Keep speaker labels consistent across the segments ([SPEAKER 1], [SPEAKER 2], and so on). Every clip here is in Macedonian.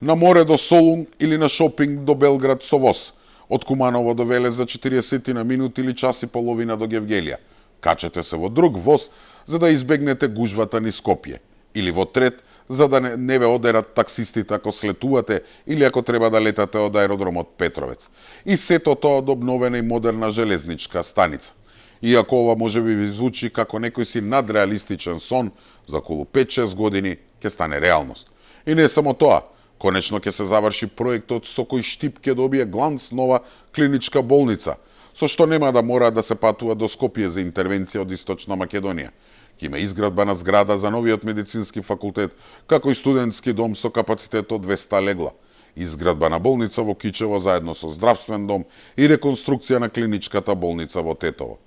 [SPEAKER 1] На море до Солунг или на шопинг до Белград со воз. Од Куманово до Велес за 40 на минути или час и половина до Гевгелија. Качете се во друг воз за да избегнете гужвата низ Скопје. Или во трет за да не ве одерат таксистите ако слетувате или ако треба да летате од аеродромот Петровец. И сето тоа од обновена и модерна железничка станица. Иако ова може би ви звучи како некој си надреалистичен сон, за околу 5-6 години ќе стане реалност. И не само тоа, конечно ќе се заврши проектот со кој Штип ќе добие гланц нова клиничка болница, со што нема да мора да се патува до Скопје за интервенција од Источна Македонија. Ќе има изградба на зграда за новиот медицински факултет, како и студентски дом со капацитет од 200 легла. Изградба на болница во Кичево заедно со здравствен дом и реконструкција на клиничката болница во Тетово.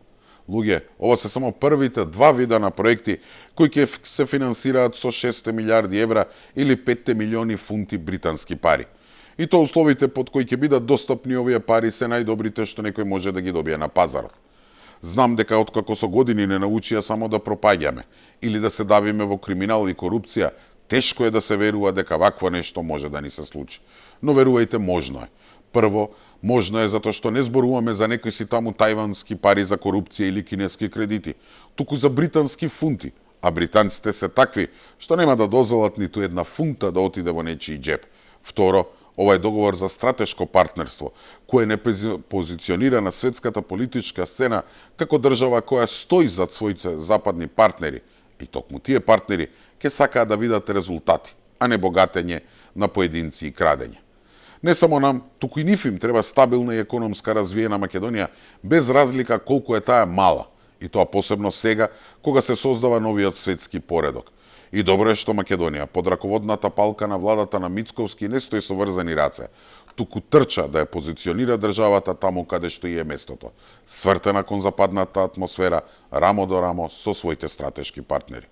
[SPEAKER 1] Луѓе, ова се само првите два вида на проекти кои ќе се финансираат со 6 милиарди евра или 5 милиони фунти британски пари. И тоа условите под кои ќе бидат достапни овие пари се најдобрите што некој може да ги добие на пазарот. Знам дека откако со години не научија само да пропаѓаме или да се давиме во криминал и корупција, тешко е да се верува дека вакво нешто може да ни се случи. Но верувајте, можно е. Прво, можно е затоа што не зборуваме за некои си таму тајвански пари за корупција или кинески кредити, туку за британски фунти, а британците се такви што нема да дозволат ниту една фунта да отиде во нечiji џеб. Второ, ова е договор за стратешко партнерство, кое не позиционира на светската политичка сцена како држава која стои зад своите западни партнери, и токму тие партнери ќе сакаат да видат резултати, а не богатење на поединци и крадење. Не само нам, туку и нив им треба стабилна и економска развиена Македонија, без разлика колку е таа мала, и тоа посебно сега, кога се создава новиот светски поредок. И добро е што Македонија, под раководната палка на владата на Мицковски, не стои со врзани раце, туку трча да ја позиционира државата таму каде што и е местото, свртена кон западната атмосфера, рамо до рамо со своите стратешки партнери.